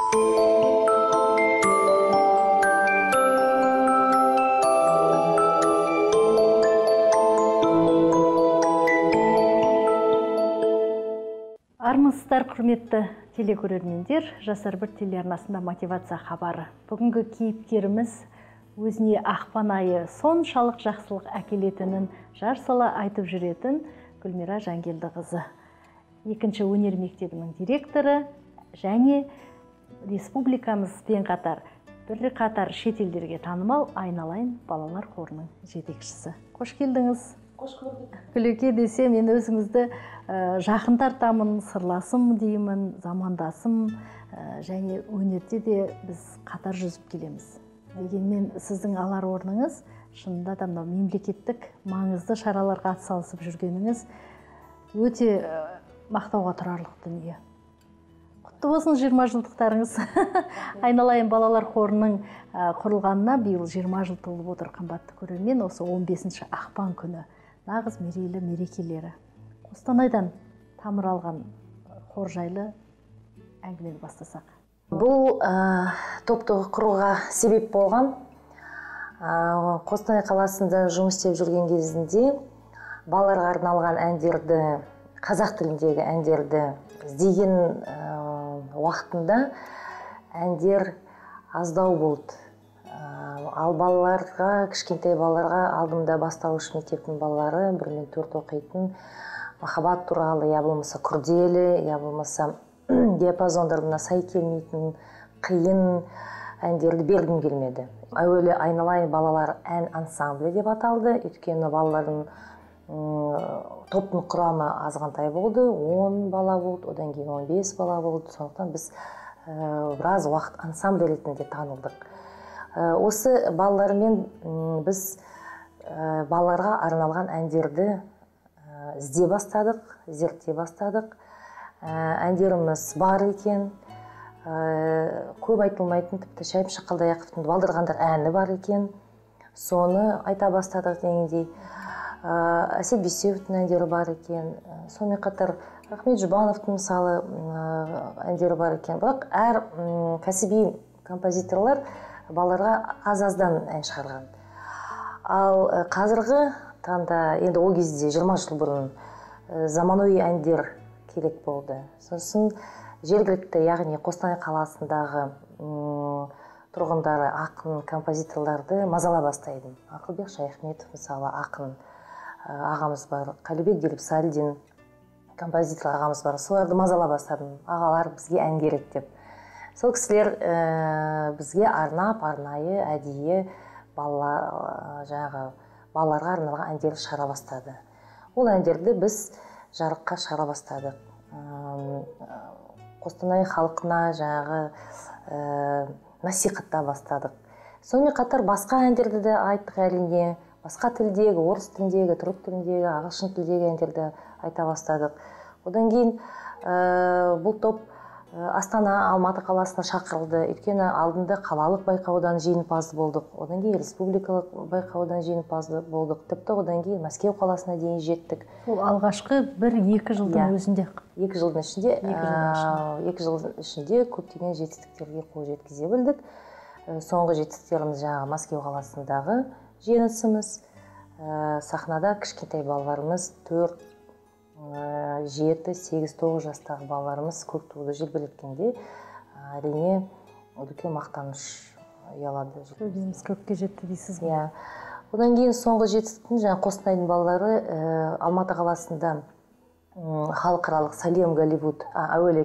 Армысыздар, құрметті телекөрермендер, Жастар бір телеарнасында мотивация хабары. Бүгінгі кейіпкеріміз өзіне ақпан айы соншалық жақсылық әкелетінін жар сала айтып жүретін Гүлмира Жангелдіқызы. Екінші өнер мектебінің директоры және республикамызбен қатар бірқатар шетелдерге танымал Айналайын балалар қорының жетекшісі. Қош келдіңіз. Қош көрдік. Күлеке десе, мен өзіңізді жақын тартамын, сырласым деймін, замандасым, және өнерде де біз қатар жүзіп келеміз. Дегенмен сіздің алар орныңыз шынында да мынау мемлекеттік маңызды шараларға атсалысып жүргеніңіз өте мақтауға тұрарлық дүние. Құтты болсын 20 жылдықтарыңыз. Айналайын балалар қорының құрылғанына биыл 20 жыл толып отыр, қымбатты көрермен. Осы 15 ақпан күні нағыз мерейлі мерекелері. Қостанайдан тамыр алған қор жайлы әңгімені бастасақ. Бұл топты құруға себеп болған Қостанай қаласында жұмыс істеп жүрген кезінде балаларға арналған әндерді, қазақ тіліндегі әндерді іздеген уақытында әндер аздау болды. Ал балаларға, кішкентай балаларға, алдымда бастауыш мектептің балалары, 1 мен 4 оқитын, махаббат туралы, я болмаса күрделі, я болмаса диапазондарына сай келмейтін қиын әндерді бергім келмеді. Әуелі Айналайын балалар ән ансамблі деп аталды, өйткені балалардың топтың құрамы азғантай болды, 10 бала болды, одан кейін 15 бала болды. Сондықтан біз біраз уақыт ансамбль ретінде танылдық. Осы балалармен біз балаларға арналған әндерді іздей бастадық, зерттей бастадық. Әндеріміз бар екен, көп айтылмайтын, тіпті Шәйіп Қалдаяқовтың «Балдырғандар» әні бар екен, соны айта бастадық дегендей. Әсет Бейсеновтің әндері бар екен, сонымен қатар Рахмет Жұбановтың мысалы әндері бар екен. Бірақ әр кәсіби композиторлар балаларға аз-аздан ән шығарған. Ал қазіргі таңда, енді ол кезде 20 жыл бұрын заманауи әндер керек болды. Сосын жергілікті, яғни Қостанай қаласындағы тұрғындары ақын композиторларды мазала бастайды. Ақылбек Шаяхметов мысалы ақын ағамыз бар, Қалибек Деліпсалдин композитор ағамыз бар. Соларды мазала бастадым. Ағалар, бізге ән керек деп. Сол кісілер бізге арнап, арнайы, әдейі балаларға арналған әндер шығара бастады. Ол әндерді біз жарыққа шығара бастадық. Қостанай халқына жаңағы насихатта бастадық. Сонымен қатар басқа әндерді де айттық әрине. Басқа тілдегі, орыс тіліндегі, түрік тіліндегі, ағылшын тілдегі әндерді айта бастадық. Одан кейін бұл топ Астана, Алматы қаласына шақырылды. Өйткені алдында қалалық байқаудан жеңімпаз болдық. Одан кейін республикалық байқаудан жеңімпаз болдық. Тіпті одан кейін Мәскеу қаласына дейін жеттік. Ол алғашқы 1-2 жылдың өзінде. 2 жылдың ішінде, 2 жылдың ішінде көптеген жетістіктерге қол жеткізе білдік. Соңғы жетістіктеріміз жаңағы Мәскеу қаласындағы жеңісіміз. Сахнада кішкентай балаларымыз 4, 7, 8, 9 жастағы балаларымыз көк туды желбіреткенде әрине үлкен мақтаныш ұялады. Төбеміз көкке жетті дейсіз ғой. Иә. Одан кейін соңғы жетістіктің жаңа Қостанайдың балалары Алматы қаласында халықаралық Сәлем Голливуд, әуелі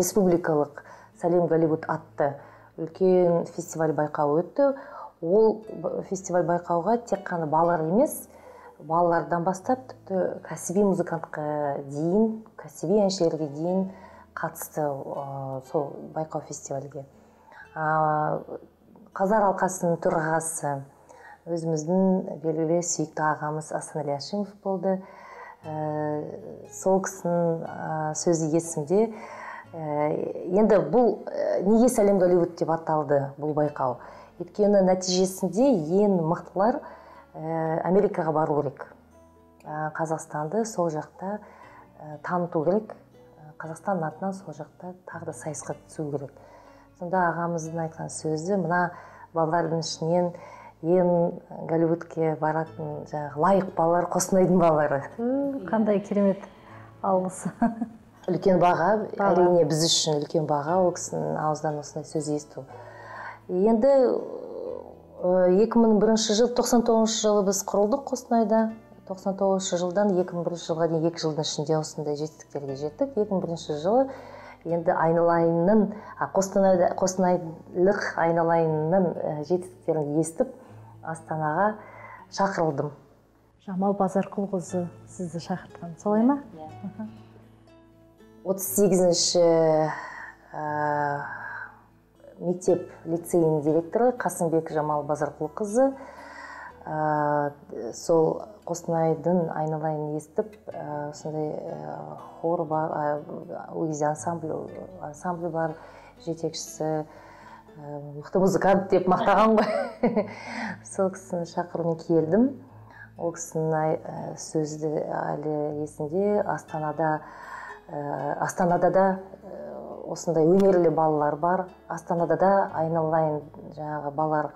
республикалық Сәлем Голливуд атты үлкен фестиваль байқауы өтті. Ол фестиваль байқауға тек қана балалар емес, балалардан бастап тіпті кәсіби музыкантқа дейін, кәсіби әншілерге дейін қатысты сол байқау фестивальге. Қазар алқасының төрағасы өзіміздің белгілі сүйікті ағамыз Асанәлі Әшімов болды. Сол кісінің сөзі есімде. Енді бұл неге Сәлем Голливуд деп аталды бұл байқау? Өйткені нәтижесінде ең мықтылар Америкаға бару керек. Қазақстанды сол жақта таныту керек. Қазақстан атынан сол жақта тағы да сайысқа түсу керек. Сонда ағамыздың айтқан сөзі, мына балалардың ішінен ең Голливудке баратын жаңағы лайық балалар Қостанайдың балалары. Қандай керемет алғыс. Үлкен баға, әрине біз үшін үлкен баға ол кісінің аузынан осындай сөз есту. Енді 2001 жыл, 99 жылы біз құрылдық Қостанайда. 99 жылдан 2001 жылға дейін 2 жылдың ішінде осындай жетістіктерге жеттік. 2001 жылы енді айналайынның, қостанайлық айналайынның жетістіктерін естіп, Астанаға шақырылдым. Жамал Базарқұлқызы сізді шақыртқан, солай ма? Иә. 38-ші мектеп лицейінің директоры Қасымбек Жамал Базарқұлқызы сол Қостанайдың айналайын естіп, осындай хор бар, ол кезде ансамбль бар, жетекшісі мықты музыкант деп мақтаған ғой. Сол кісінің шақыруымен келдім. Ол кісінің сөзі әлі есімде, Астанада да осындай өнерлі балалар бар. Астанада да айналайын жаңағы балалар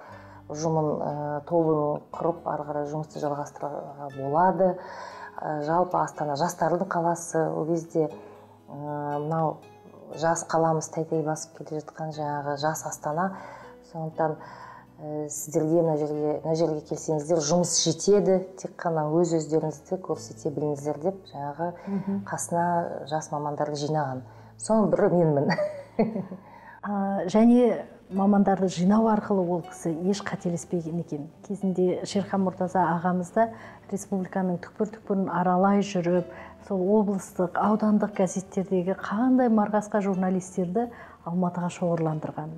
ұжымын, тобын құрып, ары қарай жұмысты жалғастыруға болады. Жалпы Астана жастардың қаласы. Ол кезде мынау жас қаламыз тәй-тәй басып келе жатқан жаңағы жас Астана. Сондықтан сіздерге мына жерге келсеңіздер жұмыс жетеді, тек қана өз өздеріңізді көрсете біліңіздер деп жаңағы қасына жас мамандарды жинаған. Соның бірі менмін. Және мамандарды жинау арқылы ол кісі еш қателеспеген екен. Кезінде Шерхан Мұртаза ағамыз да республиканың түкпір-түкпірін аралай жүріп, сол облыстық, аудандық газеттердегі қандай марғасқа журналистерді Алматыға шоғырландырған.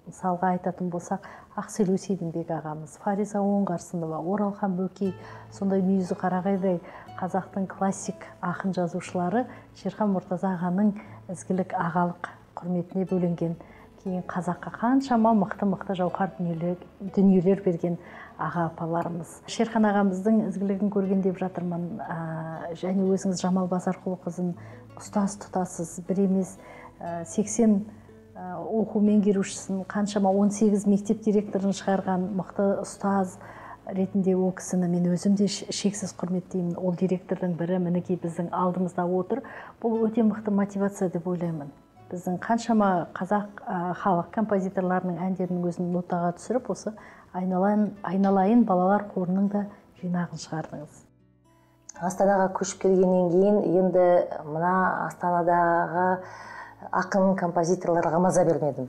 Мысалға айтатын болсақ, Ақселеу Сейдімбек ағамыз, Фариза Оңғарсынова, Оралхан Бөкей, сондай мүйізі қарағайдай қазақтың классик ақын жазушылары Шерхан Мұртаза ағаның ізгілік ағалық құрметіне бөленген. Кейін қазаққа қаншама мықты-мықты жауһар дүниелер берген аға апаларымыз. Шерхан ағамыздың ізгілігін көрген деп жатырмын. Және өзіңіз Жамал Базарқұлқызын ұстаз тұтасыз, бір емес 80 оқу меңгерушісін, қаншама 18 мектеп директорын шығарған мықты ұстаз ретінде ол кісіні мен өзім де шексіз құрметтеймін. Ол директордың бірі мінекей біздің алдымызда отыр. Бұл өте мықты мотивация деп ойлаймын. Біздің қаншама қазақ халық композиторларының әндерінің өзін нотаға түсіріп, осы айналайын балалар қорының да жинағын шығардыңыз. Астанаға көшіп келгеннен кейін енді мына Астанадағы ақын композиторларға маза бермедім.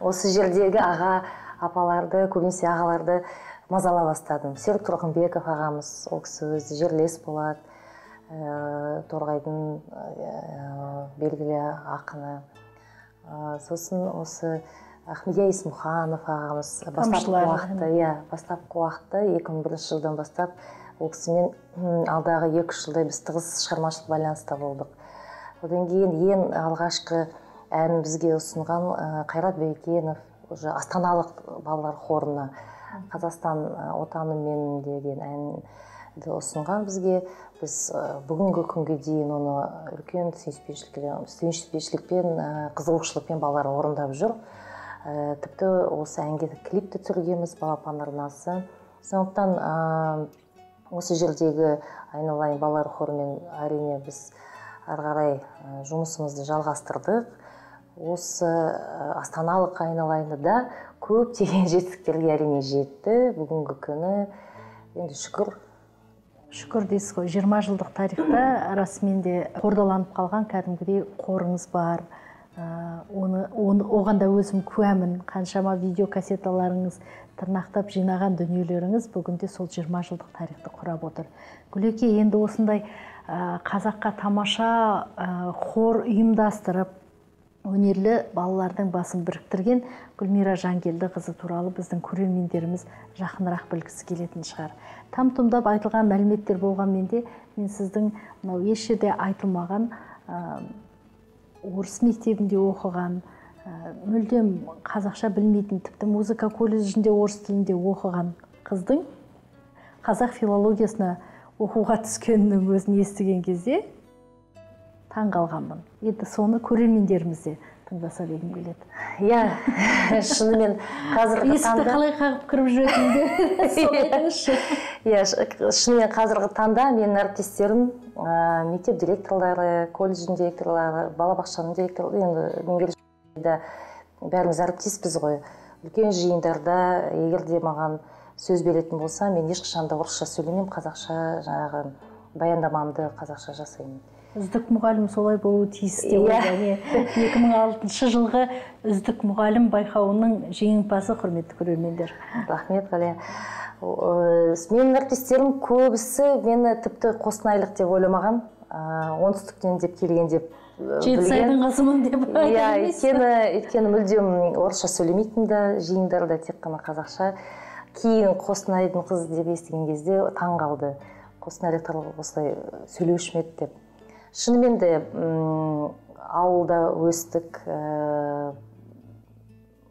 Осы жердегі аға апаларды, көбінесе ағаларды мазала бастадым. Серік Тұрғынбеков ағамыз, ол кісі өзі жерлес болады, Торғайдың белгілі ақыны. Сосын осы Ахмедия Есмұханов ағамыз бастапқы уақытта 2001 жылдан бастап ол кісімен алдағы 2-3 жылдай біз тығыз шығармашылық байланыста болдық. Одан кейін ең алғашқы әнін бізге ұсынған Қайрат Бейкенов, уже астаналық балалар хорына Қазақстан отаным менің деген әнді ұсынған бізге. Біз бүгінгі күнге дейін оны үлкен сүйіспеншілікпен, қызығушылықпен балалар орындап жүр. Тіпті осы әнге клип те түсіргенбіз, Балапан арнасы. Сондықтан осы жердегі айналайын балалар хорымен әрине біз ары қарай жұмысымызды жалғастырдық. Осы астаналық айналайында да көптеген жетістіктерге әрине жетті. Бүгінгі күні енді шүкір. Шүкір дейсіз ғой, 20 жылдық тарихта расымен де қордаланып қалған кәдімгідей қорыңыз бар. Оған да өзім куәмін. Қаншама видеокассеталарыңыз, тырнақтап жинаған дүниелеріңіз бүгінде сол 20 жылдық тарихты құрап отыр. Гүлеке, енді осындай қазаққа тамаша хор ұйымдастырып, өнерлі балалардың басын біріктірген Гүлмира Жангелдіқызы туралы біздің көрермендеріміз жақынырақ білгісі келетін шығар. Там-тұмдап айтылған мәліметтер болғанмен де, мен сіздің мынау еш жерде айтылмаған орыс мектебінде оқыған, мүлдем қазақша білмейтін, тіпті музыка колледжінде орыс тілінде оқыған қыздың қазақ филологиясына оқуға түскенінің өзін естіген кезде таң қалғанмын. Енді соны көрермендеріміз де тыңдаса дегім келеді. Иә, шынымен қазіргі таңда есікті қалай қағып кіріп жүретінді соны айтыңызшы. Иә, шынымен қазіргі таңда менің әріптестерім мектеп директорлары, колледждің директорлары, балабақшаның директорлары, енді меңгеруші бәріміз әріптеспіз ғой. Үлкен жиындарда егер де маған сөз беретін болса, мен ешқашан да орысша сөйлемеймін, қазақша жаңағы баяндамамды қазақша жасаймын. Үздік мұғалім солай болуы тиіс деп ойлаймын. 2006 жылғы үздік мұғалім байқауының жеңімпазы, құрметті көрермендер. Рахмет, Ғалия. Менің әріптестерім көбісі мені тіпті қостанайлық деп ойламаған, оңтүстіктен деп келген деп Жетісайдың қызымын деп айта алмайсыз. Өйткені мүлдем орысша сөйлемейтін де, жиындарда тек қана қазақша. Кейін Қостанайдың қызы деп естіген кезде таң қалды. Қостанайлықтар осылай сөйлеуші ме еді деп. Шынымен де ауылда өстік,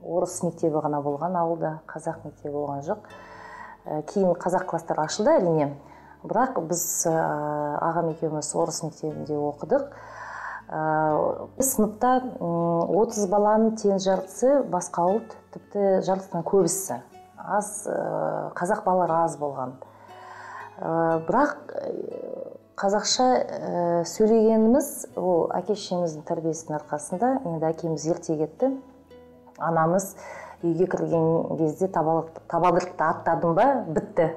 орыс мектебі ғана болған ауылда, қазақ мектебі болған жоқ. Кейін қазақ класстары ашылды әрине, бірақ біз ағам екеуміз орыс мектебінде оқыдық. Сыныпта 30 баланың тең жартысы басқа ұлт, тіпті жартысынан көбісі. Аз, қазақ балалары аз болған. Бірақ қазақша сөйлегеніміз ол әке шешеміздің тәрбиесінің арқасында. Енді әкеміз ерте кетті. Анамыз үйге кірген кезде табалдырықты аттадым ба, бітті.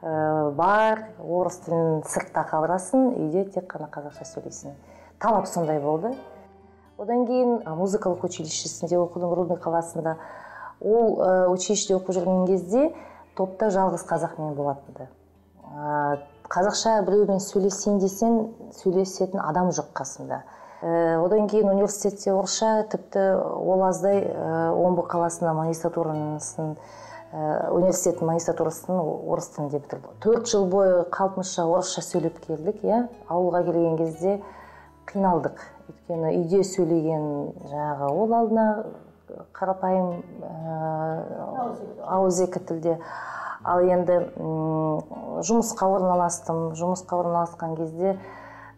Бар, орыс тілін сыртта қалдырасың, үйде тек қана қазақша сөйлейсің. Талап сондай болды. Одан кейін музыкалық училищесінде оқыдым, Рудный қаласында. Ол училищеде оқып жүрген кезде топта жалғыз қазақ мен болатынды. Қазақша біреумен сөйлесейін десең, сөйлесетін адам жоқ қасымда. Одан кейін университетте орысша, тіпті ол аздай Омбы қаласында магистратурасын, университеттің магистратурасын орыс тілінде бітірдім. 4 жыл бойы қалпымызша орысша сөйлеп келдік, иә. Ауылға келген кезде қиналдық. Өйткені үйде сөйлеген жаңағы ол алдына қарапайым ауызекі тілде. Ал енді жұмысқа орналастым. Жұмысқа орналасқан кезде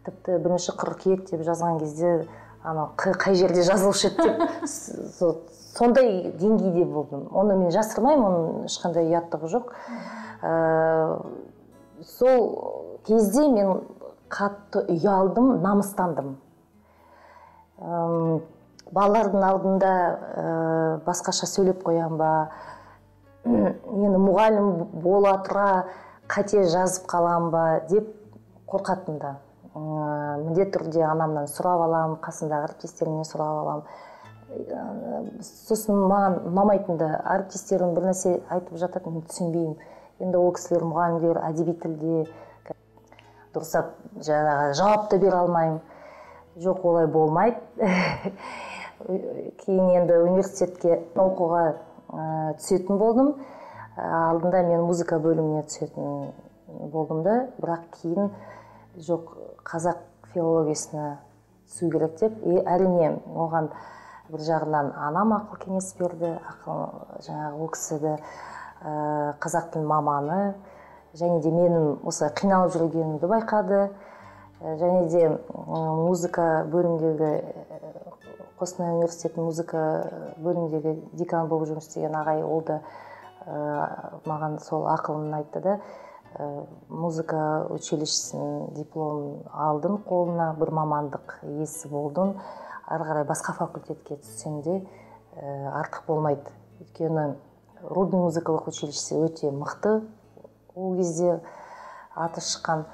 тіпті 1 қыркүйек деп жазған кезде ана қай жерде жазылушы еді деп сондай деңгейде болдым. Оны мен жасырмаймын, оның ешқандай ұяттығы жоқ. Сол кезде мен қатты ұялдым, намыстандым. Балалардың алдында басқаша сөйлеп қоям ба, енді мұғалім бола тұра қате жазып қалам ба деп қорқатын да. Міндетті түрде анамнан сұрап алам, қасымдағы әріптестерімнен сұрап алам. Сосын маған ұнамайтын да, әріптестерім бір нәрсе айтып жатады, мен түсінбеймін. Енді ол кісілер мұғалімдер әдеби тілде дұрыстап жаңағы жауап та бере алмаймын. Жоқ, олай болмайды. Кейін енді университетке оқуға түсетін болдым. Алдында мен музыка бөліміне түсетін болдым да, бірақ кейін жоқ, қазақ филологиясына түсу керек деп. Әрине, оған бір жағынан анам ақыл кеңес берді, ақыл жаңағы ол кісі де қазақ тіл маманы, және де менің осылай қиналып жүргенімді байқады. Және де музыка бөлімдегі Қостанай университетінің музыка бөліміндегі декан болып жұмыс істеген ағай, ол да маған сол ақылын айтты да. Музыка училищесінің дипломын алдым қолына, бір мамандық иесі болдым. Ары қарай басқа факультетке түссең де артық болмайды. Өйткені Рудный музыкалық училищесі өте мықты, ол кезде аты шыққан.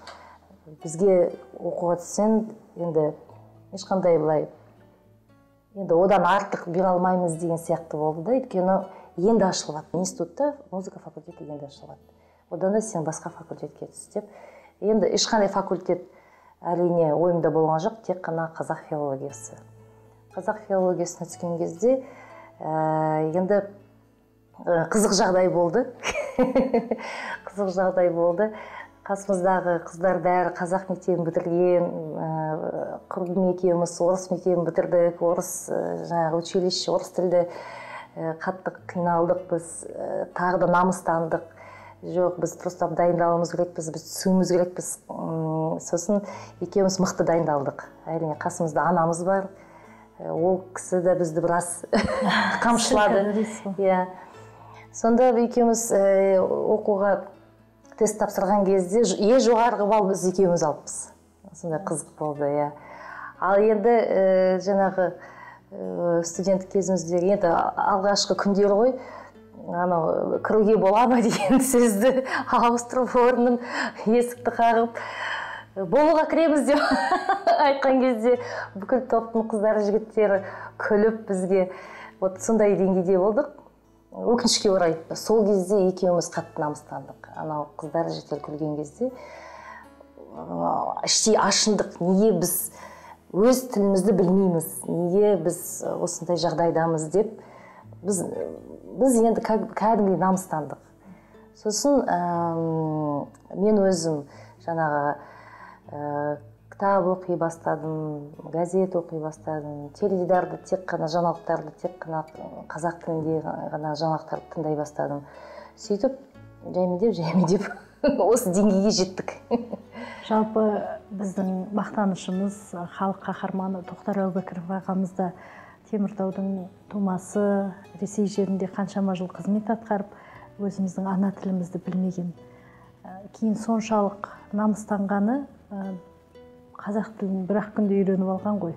Бізге оқуға түссең, енді ешқандай былай енді одан артық бере алмаймыз деген сияқты болды да. Өйткені енді ашылып жатты институтта, музыка факультеті енді ашылып жатты. Одан да сен басқа факультетке түс деп. Енді ешқандай факультет әрине ойымда болған жоқ, тек қана қазақ филологиясы. Қазақ филологиясына түскен кезде енді қызық жағдай болды. Қызық жағдай болды. Қасымыздағы қыздар бәрі қазақ мектебін бітірген, құрбым екеуміз орыс мектебін бітірдік, орыс жаңағы училище, орыс тілді қатты қиналдық біз, тағы да намыстандық. Жоқ, біз дұрыстап дайындалуымыз керекпіз, біз түсуіміз керекпіз. Сосын екеуміз мықты дайындалдық. Әрине, қасымызда анамыз бар, Ол кісі де бізді біраз қамшылады. Иә. Сонда екеуміз оқуға тест тапсырған кезде ең жоғарғы балл біз екеуміз алыппыз. Сондай қызық болды, иә. Ал енді жаңағы студенттік кезіміздегі енді алғашқы күндер ғой, анау кіруге бола ма деген сөзді ауыстырып орнын есікті қағып болуға кіреміз деп айтқан кезде бүкіл топтың қыздары жігіттері күліп бізге, вот сондай деңгейде болдық. Өкінішке орай сол кезде екеуміз қатты намыстандық. Анау қыздар жігіттер күлген кезде іштей ашындық, неге біз өз тілімізді білмейміз, неге біз осындай жағдайдамыз деп біз енді кәдімгідей намыстандық. Сосын мен өзім жаңағы кітап оқи бастадым, газет оқи бастадым, теледидарды тек қана жаңалықтарды тек қана қазақ тілінде ғана жаңалықтарды тыңдай бастадым. Сөйтіп жаймендеп осы деңгейге жеттік. Жалпы біздің мақтанышымыз халық қаһарманы Тоқтар Әубәкіров ағамыз да Теміртаудың тумасы, Ресей жерінде қаншама жыл қызмет атқарып, өзіміздің ана тілімізді білмеген. Кейін соншалық намыстанғаны қазақ тілін бір-ақ күнде үйреніп алған ғой.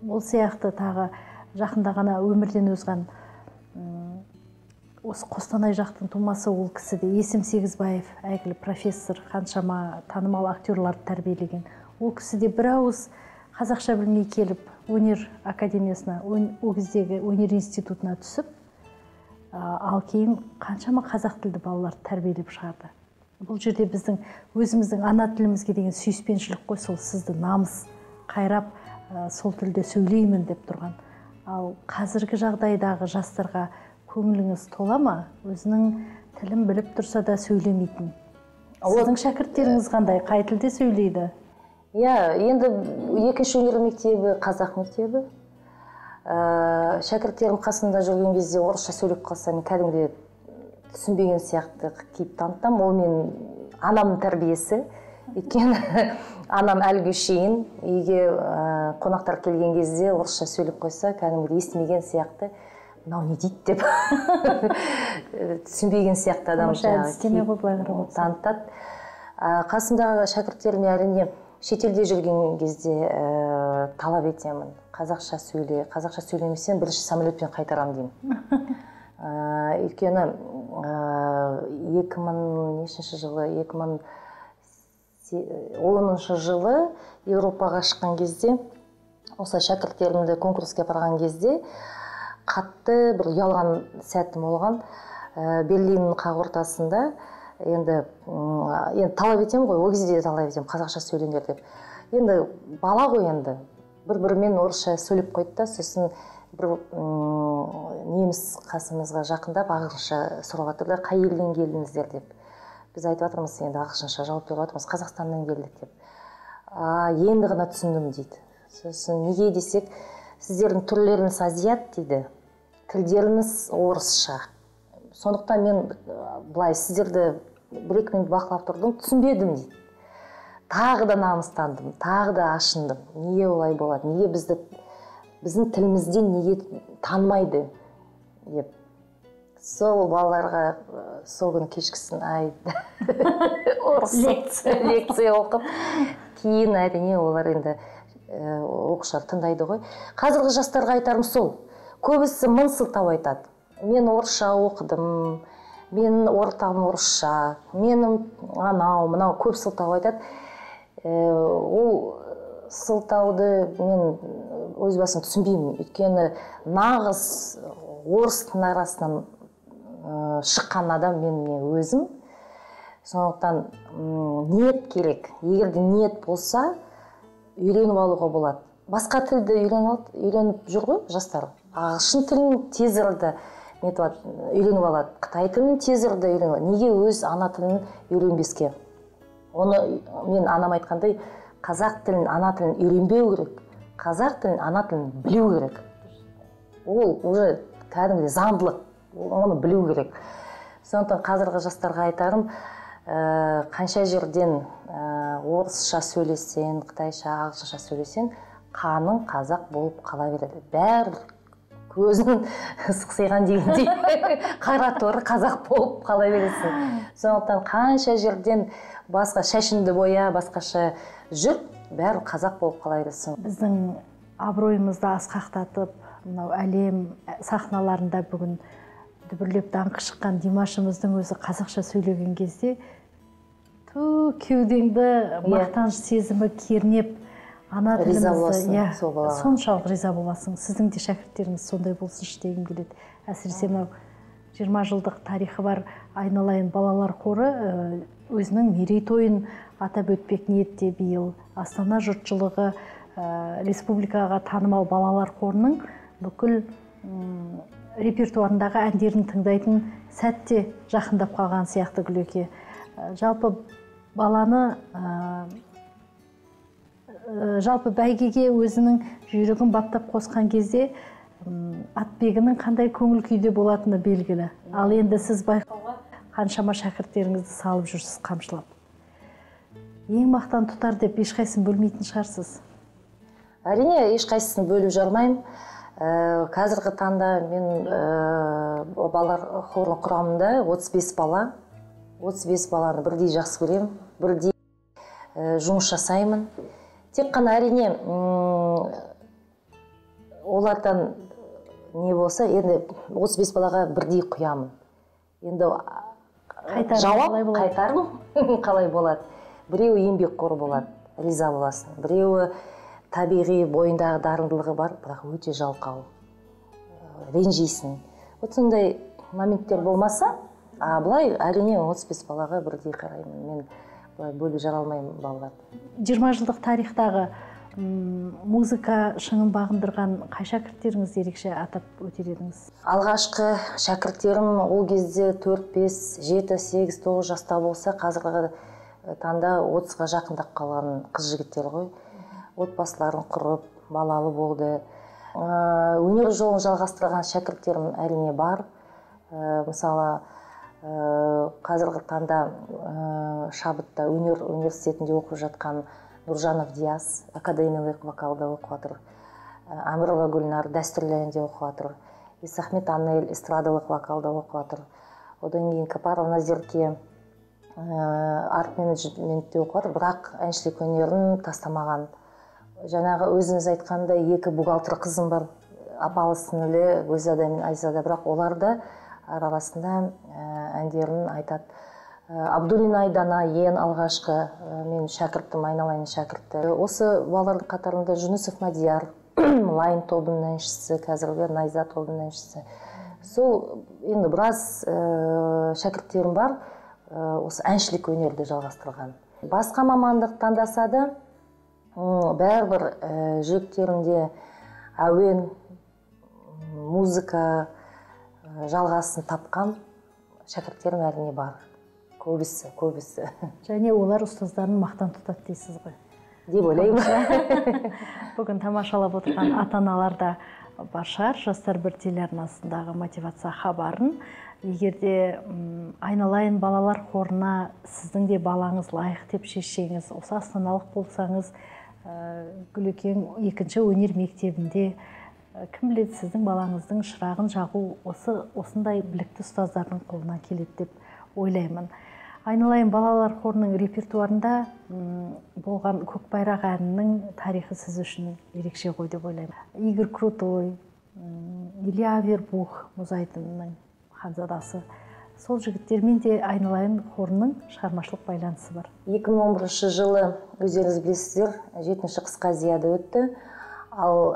Ол сияқты тағы жақында ғана өмірден озған осы Қостанай жақтың тумасы ол кісі де Есім Сегізбаев, әйгілі профессор, қаншама танымал актерларды тәрбиелеген. Ол кісі де бір ауыз қазақша білмей келіп өнер академиясына, ол кездегі өнер институтына түсіп, ал кейін қаншама қазақ тілді балаларды тәрбиелеп шығарды. Бұл жерде біздің өзіміздің ана тілімізге деген сүйіспеншілік қой, сол сізді намыс қайрап, сол тілде сөйлеймін деп тұрған. Ал қазіргі жағдайдағы жастарға көңіліңіз тола ма? Өзінің тілін біліп тұрса да сөйлемейтін. Сіздің шәкірттеріңіз қандай? Қай тілде сөйлейді? Иә, енді екінші өнер мектебі, қазақ мектебі. Шәкірттерім қасында жүрген кезде орысша сөйлеп қалса, мен кәдімгідей түсінбеген сияқты кейіп танытамын. Ол мен анамның тәрбиесі. Өйткені анам әлгі шейін үйге қонақтар келген кезде орысша сөйлеп қойса, кәдімгідей естімеген сияқты, мынау не дейді деп түсінбеген сияқты адам танытады. Қасымдағы шәкірттеріме әрине шетелде жүрген кезде талап етемін. Қазақша сөйле, қазақша сөйлемесең бірінші самолетпен қайтарам деймін. Өйткені 2000 жылы, 2010 жылы Еуропаға шыққан кезде, осы шәкірттерімді конкурске апарған кезде қатты бір ұялған сәтім болған. Берлиннің қақ ортасында енді талап етемін ғой, ол кезде де талап етемін, қазақша сөйлеңдер деп. Енді бала ғой енді, бір-бірімен орысша сөйлеп қойды да, сосын бір неміс қасымызға жақындап ағылшынша сұрап жатыр да, қай елден келдіңіздер деп. Біз айтып жатырмыз, енді ағылшынша жауап беріп жатырмыз, Қазақстаннан келдік деп. Енді ғана түсіндім дейді. Сосын неге десек, сіздердің түрлеріңіз азиат дейді, тілдеріңіз орысша. Сондықтан мен былай сіздерді бір-екі минут бақылап тұрдым, түсінбедім дейді. Тағы да намыстандым, тағы да ашындым. Неге олай болады, неге біздің тілімізден неге танымайды деп. Сол балаларға сол күні кешкісін лекция оқып, кейін әрине олар енді оқушылар тыңдайды ғой. Қазіргі жастарға айтарым сол, көбісі мың сылтау айтады. Мен орысша оқыдым, менің ортам орысша, менің анау, мынау көп сылтау айтады. Ол сылтауды мен өз басым түсінбеймін. Өйткені нағыз орыстың арасынан шыққан адам мен өзім. Сондықтан ниет керек. Егер де ниет болса, үйреніп алуға болады. Басқа тілді үйреніп жүр ғой жастар. Ағылшын тілін тез арада үйреніп алады, қытай тілін тез арада үйреніп алады. Неге өз ана тілін үйренбеске? Оны мен анам айтқандай, қазақ тілін, ана тілін үйренбеу керек. Қазақ тілін, ана тілін білу керек. Ол уже кәдімгідей заңдылық, оны білу керек. Сондықтан қазіргі жастарға айтарым, қанша жерден орысша сөйлесең, қытайша, ағылшынша сөйлесең, Қаның қазақ болып қала береді. Бәрі көзін сықсиған дегендей қара торы қазақ болып қала бересің. Сондықтан қанша жерден басқа шашыңды боя, басқаша жүр, бәрі қазақ болып қала бересің. Біздің абыройымызды асқақтатып, мынау әлем сахналарында бүгін дүбірлеп даңқы шыққан Димашымыздың өзі қазақша сөйлеген кезде ту кеудеңді мақтаныш сезімі кернеп, ана тілімізді соншалық риза боласың. Сіздің де шәкірттеріңіз сондай болсыншы дегім келеді. Әсіресе мынау 20 жылдық тарихы бар Айналайын балалар хоры өзінің мерейтойын атап өтпек ниетте биыл. Астана жұртшылығы республикаға танымал балалар хорының бүкіл репертуарындағы әндерін тыңдайтын сәтте жақындап қалған сияқты Гүлеке. Жалпы баланы жалпы бәйгеге өзінің жүйрігін баптап қосқан кезде атбегінің қандай көңіл күйде болатыны белгілі. Ал енді сіз байқауға қаншама шәкірттеріңізді салып жүрсіз қамшылап. Ең мақтан тұтар деп ешқайсысын бөлмейтін шығарсыз? Әрине, ешқайсысын бөліп жармаймын. Қазіргі таңда мен балалар хорының құрамында 35 бала. 35 баланы бірдей жақсы көремін, бірдей жұмыс жасаймын. Тек қана әрине олардан не болса, енді 35 балаға бірдей құямын. Енді жауап қайтарым қалай болады? Біреуі еңбекқор болады, риза боласың. Біреуі табиғи бойындағы дарындылығы бар, бірақ өте жалқау, ренжисің. Вот сондай моменттер болмаса, а былай әрине 35 балаға бірдей қараймын. Мен былай бөліп жара алмаймын балаларды. 20 жылдық тарихтағы музыка шыңын бағындырған қай шәкірттеріңізді ерекше атап өтер едіңіз? Алғашқы шәкірттерім ол кезде 4, 5, 7, 8, 9 жаста болса, қазіргі таңда 30-ға жақындап қалған қыз жігіттер ғой. Отбасыларын құрып, балалы болды. Өнер жолын жалғастырған шәкірттерім әрине бар. Мысалы, қазіргі таңда Шабытта өнер университетінде оқып жатқан Нұржанов Диас академиялық вокалда оқып жатыр. Әмірова Гүлнар дәстүрлі әнде оқып жатыр. Исахмет Анель эстрадалық вокалда оқып жатыр. Одан кейін Капарова Назерке арт менеджментте оқып жатыр, бірақ әншілік өнерін тастамаған. Жаңағы өзіңіз айтқандай екі бухгалтер қызым бар, апалы сіңілі Гүлзада мен Айзада, бірақ олар да арасында әндерін айтады. Абдуллина Айдана ең алғашқы мен шәкіртім, айналайын шәкірті. Осы балалардың қатарында Жүнісов Мадияр, Лайын тобының әншісі, қазіргі Найза тобының әншісі. Сол енді біраз шәкірттерім бар, осы әншілік өнерді жалғастырған. Басқа мамандық таңдаса да, бәрібір жүректерінде әуен, музыка жалғасын тапқан шәкірттерім әрине бар. Көбісі, көбісі. Және олар ұстаздарын мақтан тұтады дейсіз ғой? Деп ойлаймын. Бүгін тамашалап отырған ата-аналар да бар шығар. Жастар бір телеарнасындағы мотивация хабарын. Егер де айналайын балалар хорына сіздің де балаңыз лайық деп шешсеңіз, осы астаналық болсаңыз, Гүлекең екінші өнер мектебінде кім біледі, сіздің балаңыздың шырағын жағу осындай білікті ұстаздардың қолынан келеді деп ойлаймын. Айналайын балалар хорының репертуарында болған Көкбайрақ әнінің тарихы сіз үшін ерекше ғой деп ойлаймын. Игорь Крутой, Илья Авербух мұзайдынның ханзадасы, сол жігіттермен де айналайын хорының шығармашылық байланысы бар. 2011 жылы өздеріңіз білесіздер, 7-ші қысқы азияда өтті. Ал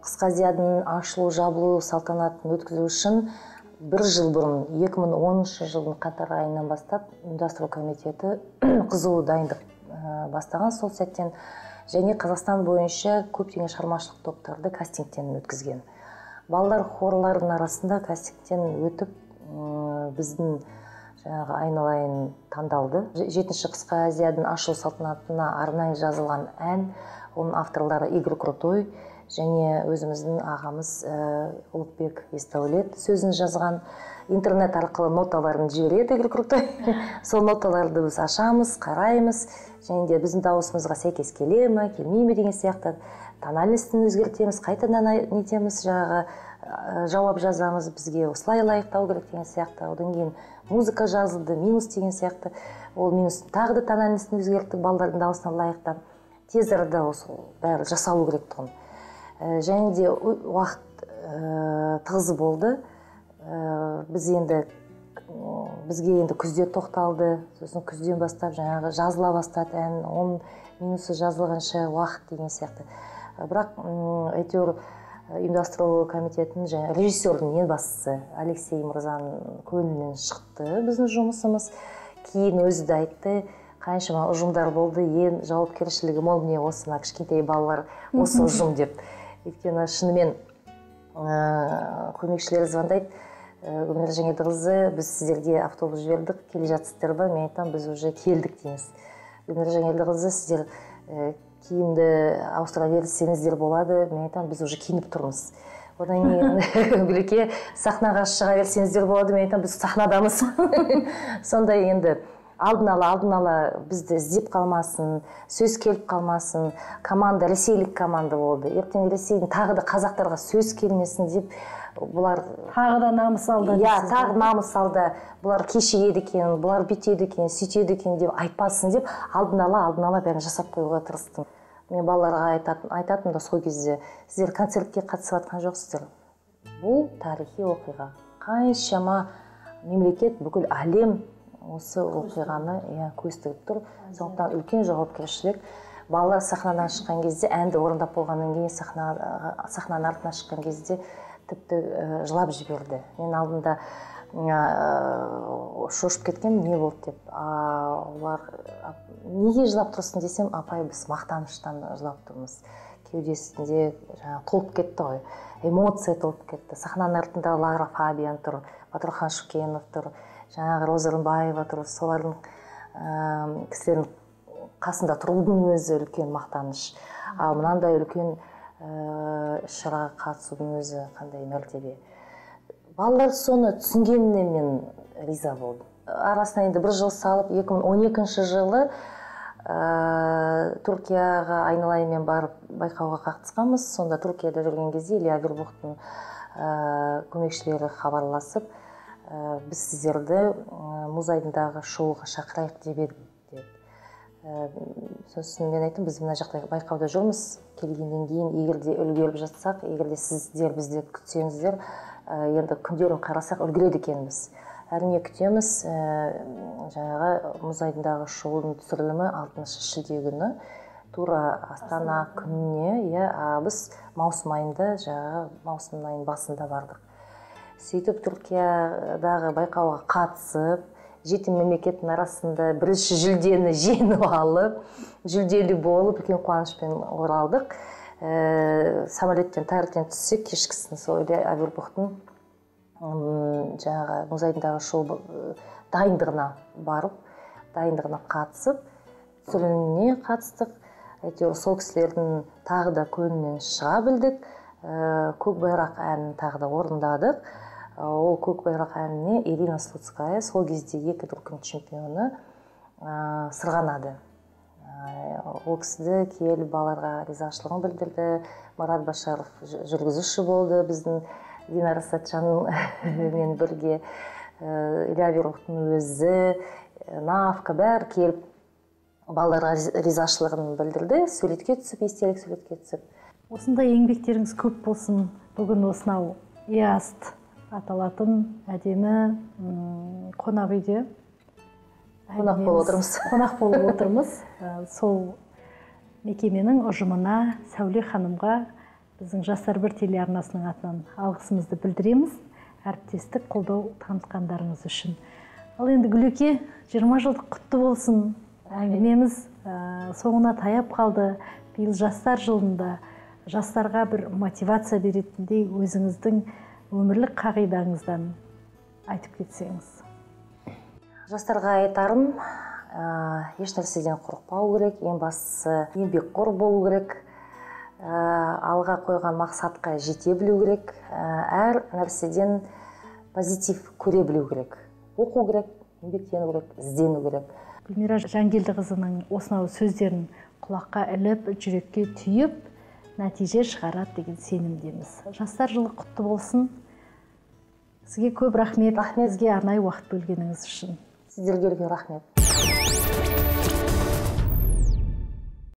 қысқы азияның ашылу жабылу салтанатын өткізу үшін бір жыл бұрын, 2010 жылдың қаңтар айынан бастап ұйымдастыру комитеті қызу дайындық бастаған сол сәттен, және Қазақстан бойынша көптеген шығармашылық топтарды кастингтен өткізген. Балалар хорларының арасында кастингтен өтіп, біздің жаңағы айналайын таңдалды. 7-ші қысқы азияның ашылу салтанатына арнайы жазылған ән, оның авторлары Игорь Крутой және өзіміздің ағамыз Ұлықбек Есдәулет сөзін жазған. Интернет арқылы ноталарын жібереді Игорь Крутой. Сол ноталарды біз ашамыз, қараймыз, және де біздің дауысымызға сәйкес келе ме, келмей ме деген сияқты Тональностін өзгертеміз, қайтадан нетеміз, жаңағы жауап жазамыз, бізге осылай лайықтау керек деген сияқты. Одан кейін музыка жазылды, минус деген сияқты. Ол минус тағы да тональностін өзгерттік, балдардың дауысына лайықтап. Тез арада осы бәрі жасалу керек тұғын. Және де уақыт тығыз болды. Бізге енді күзде тоқталды, сосын күзден бастап жаңағы жазыла бастады ән, оның минусы жазылғанша уақыт деген сияқты. Бірақ әйтеуір ұйымдастыру комитетінің және режиссердің ең бастысы Алексей мырзаның көңілінен шықты біздің жұмысымыз. Кейін өзі де айтты, қаншама ұжымдар болды, ең жауапкершілігі мол міне осы мына кішкентай балалар, осы ұжым деп. Өйткені шынымен көмекшілер звондайды, Гүлмира Жангелдіқызы, біз сіздерге автобус жібердік, келе жатсыздар ба? Мен айтамын, біз уже келдік дейміз. Гүлмира Жангелдіқызы, сіздер киімді ауыстыра берсеңіздер болады. Мен айтамын, біз уже киініп тұрмыз. Одан кейін Гүлеке, сахнаға шыға берсеңіздер болады. Мен айтамын, біз сахнадамыз. Сондай енді алдын ала бізді іздеп қалмасын, сөз келіп қалмасын. Команда, ресейлік команда болды. Ертең Ресейдің тағы да қазақтарға сөз келмесін деп бұлар тағы да намыс алды. Иә, тағы намыс алды. Бұлар кешігеді екен, бұлар бүйтеді екен, сөйтеді екен деп айтпасын деп алдын ала бәрін жасап қоюға тырыстым. Мен балаларға айтатын да сол кезде, сіздер концертке қатысып жатқан жоқсыздар. Бұл тарихи оқиға. Қаншама мемлекет, бүкіл әлем осы оқиғаны көз тігіп тұр. Сондықтан үлкен жауапкершілік. Балалар сахнадан шыққан кезде, әнді орындап болғаннан кейін сахнаның артына шыққан кезде тіпті жылап жіберді. Мен алдында шошып кеткен, не болды деп. Олар неге жылап тұрсың десем, апай, біз мақтаныштан жылап тұрмыз. Кеудесінде жаңағы толып кетті ғой, эмоция толып кетті. Сахнаның артында Лара Фабиан тұр, Батырхан Шүкенов тұр, жаңағы Роза Рымбаева тұр. Солардың кісілердің қасында тұрудың өзі үлкен мақтаныш. Ал мынандай үлкен іс-шараға қатысудың өзі қандай мәртебе. Балалар соны түсінгеніне мен риза болдым. Арасына енді бір жыл салып, 2012 жылы Түркияға айналайынмен барып байқауға қатысқанбыз. Сонда Түркияда жүрген кезде Илья Авербухтың көмекшілері хабарласып, біз сіздерді мұз айдындағы шоуға шақырайық деп едік деді. Сосын мен айттым, біз мына жақта байқауда жүрміз, келгеннен кейін егер де үлгеріп жатсақ, егер де сіздер бізді күтсеңіздер, енді күндерін қарасақ үлгереді екенбіз. Әрине күтеміз. Жаңағы мұз айдындағы шоудың түсірілімі 6 шілде күні, тура Астана күніне, иә, біз маусым айында, жаңағы маусым айының басында бардық. Сөйтіп Түркиядағы байқауға қатысып, 7 мемлекеттің арасында бірінші жүлдені жеңіп алып, жүлделі болып, үлкен қуанышпен оралдық. Самолеттен таңертең түссек, кешкісін сол Илья Авербухтың жаңағы мұз айдындағы шоу дайындығына барып, дайындығына қатысып, түсіріліміне қатыстық. Әйтеуір сол кісілердің тағы да көңілінен шыға білдік. Көк байрақ әнін тағы да орындадық. Ол көк байрақ әніне Ирина Слуцкая, сол кезде 2 дүркін чемпионы, сырғанады. Ол кісі келіп балаларға ризашылығын білдірді. Марат Башаров жүргізуші болды біздің Динара Сәтжанмен бірге. Илья Авербухтың өзі, Навка, бәрі келіп балаларға ризашылығын білдірді. Суретке түсіп, естелік суретке түсіп. Осындай еңбектеріңіз көп болсын. Бүгін осынау ИАСТ аталатын әдемі қонақ үйде қонақ болып отырмыз. Қонақ болып отырмыз. Сол мекеменің ұжымына, Сәуле ханымға біздің Жастар бір телеарнасының атынан алғысымызды білдіреміз. Әріптестік қолдау танытқандарыңыз үшін. Ал енді Гүлеке, 20 жылдық құтты болсын. Әңгімеміз соңына таяп қалды. Биыл жастар жылында жастарға бір мотивация беретіндей өзіңіздің өмірлік қағидаңыздан айтып кетсеңіз. Жастарға айтарым, еш нәрседен қорықпау керек, ең бастысы еңбекқор болу керек, алға қойған мақсатқа жете білу керек, әр нәрседен позитив көре білу керек, оқу керек, еңбектену керек, іздену керек. Гүлмира Жангелдіқызының осынау сөздерін құлаққа іліп, жүрекке түйіп, нәтиже шығарады деген сенімдеміз. Жастар жылы құтты болсын. Сізге көп рахмет. Рахмет. Бізге арнайы уақыт бөлгеніңіз үшін. Сіздерге үлкен рахмет.